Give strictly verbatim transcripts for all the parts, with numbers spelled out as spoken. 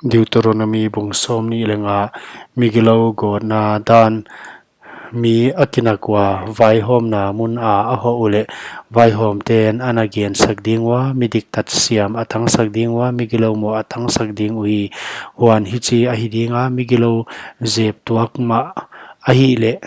Deuteronomi bung sawmnih leh nga. Migilou gawtna dan. Mi a kinak ua vaihawmna mun a a hoh uleh vaihawmte'n a na gensak ding ua, mi diktat siam a tangsak ding ua, migilou moh a tangsak ding uhi. Huan hichi ahi dinga, migilou zep tuak mah ahihleh,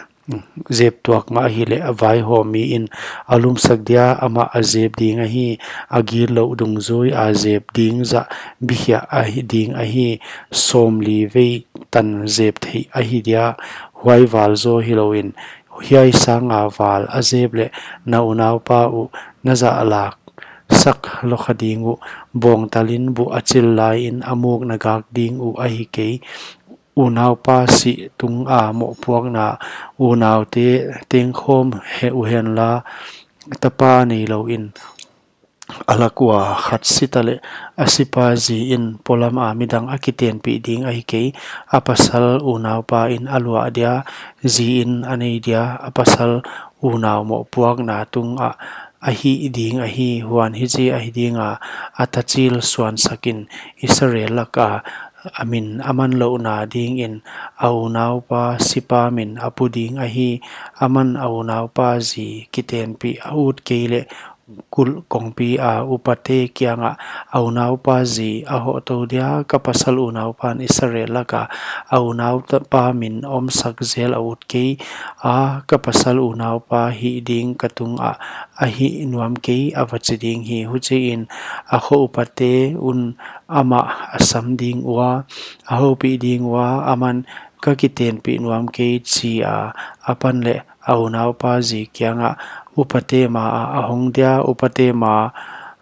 zep tuak mah ahihleh, a vaihawmmi in a lumsak dia, amah a zep ding ahi. A gitlouh dungzui a zep ding zah bikhiah ahi ding ahi. Sawmli vei tan zep theih ahi dia, huai val zaw hilouin, hiai sanga val a zep leh na unaupa uh na zahlak sak lou kha ding uh. Bawngtalin buh a chil laiin a muk na gak ding uh ahi kei. Unaupa sih tunga mohpuakna, unaute tengkhawm uhenla, tapa neilouin a lak ua khat si taleh, a sipa zi in polam a midang a kitenpih ding ahi kei. A pasal unaupa in a luah dia, zi in a nei dia, a pasal unau mohpuakna tungah a hih ding ahi. Huan hichi ahi dinga, a tachil suansakin Israel laka a min a manlouhna dingin a unaupa sipa min a pu ding ahi. Aman a unaupa zi kitenpih a ut kei leh, kulh kongpi a upate kiangah a unaupa zi a hoh tou dia, ka pasal unaupa'n Israel laka a unaupa min omsak zel a ut kei a, ka pasal unaupa hih ding ka tungah a hih nuam kei, a va chi ding hi. Huchiin a kho upate un amah a sam ding ua, a houpih ding ua, aman ka kitenpih nuam kei chi a, a pan leh a unaupa zi kiangah upate ma ah a hong dia, upate ma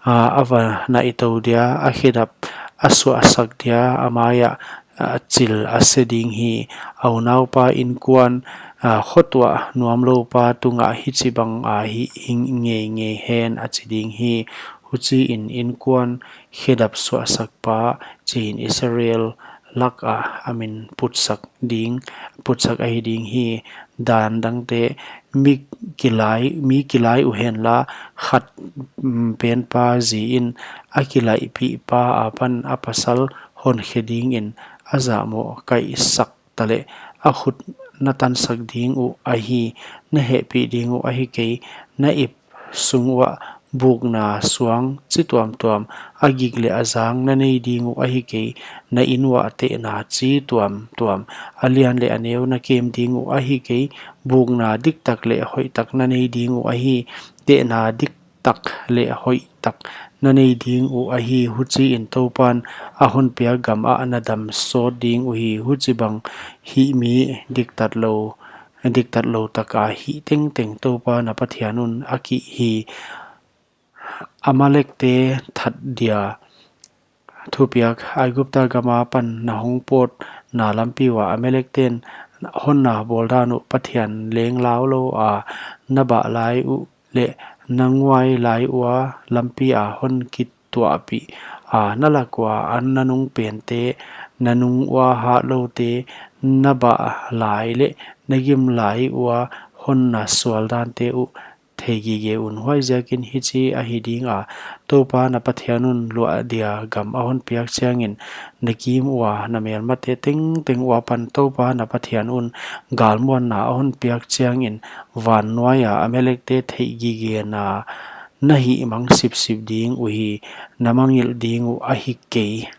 ah a va naih tou dia, a khedap a suahsak dia, a mai ah, ah, chil a se ding hi. A unaupa inkuan, ah, khotuah nuamloupa tungah hichibang a hih ngeingei hen a chi ding hi. Huchiin inkuan khedap suahsakpa chiin Israel laka a min putsak ding, putsak ahi ding hi. Dan dangte, mi kilai, mi kilai uhenla, khat, mm, penpa zi in a kilaihpihpa apan a pasal honkhe dingin a zahmoh kaihsak taleh, a khut na tansak ding uh ahi. Na hehpih ding uh ahi kei. Na ip sung uah bukna suang chi tuamtuam, a gik leh a zang na nei ding uh ahi kei. Na in uah tehna chi tuamtuam, a lian leh a neu na kem ding uh ahi kei. Bukna diktak leh hoihtak na nei ding uh ahi. Tehna diktak leh hoihtak na nei ding uh ahi. Huchiin Toupan a honpiak gamah na dam sawt ding uhi. Huchibang hih mi diktatlou, diktatlou taka hih tengteng Toupa na Pathian un a kih hi. Amalekte that dia thupiak. Aigupta gam apan na hong pawtna lampi uah Amalekte'n honna bawl dan uh Pathian leng lau lou a, na bah lai uh leh na nguai lai ua lampi a hon kituahpih a, na lak ua an na nung pente, na nung ua hatloute, na bah lai leh na gim lai ua honna sual dante uh theigige un. Huaiziakin hichi ahi dinga, Toupa na Pathian un luah dia gam a honpiak chiangin, na kim ua na melmate tengteng ua pan Toupa na Pathian un galmuanna a honpiak chiangin, van nuaia Amalekte theihgigena na hihmang sipsip ding uhi. Na mangngilh ding uh ahi kei.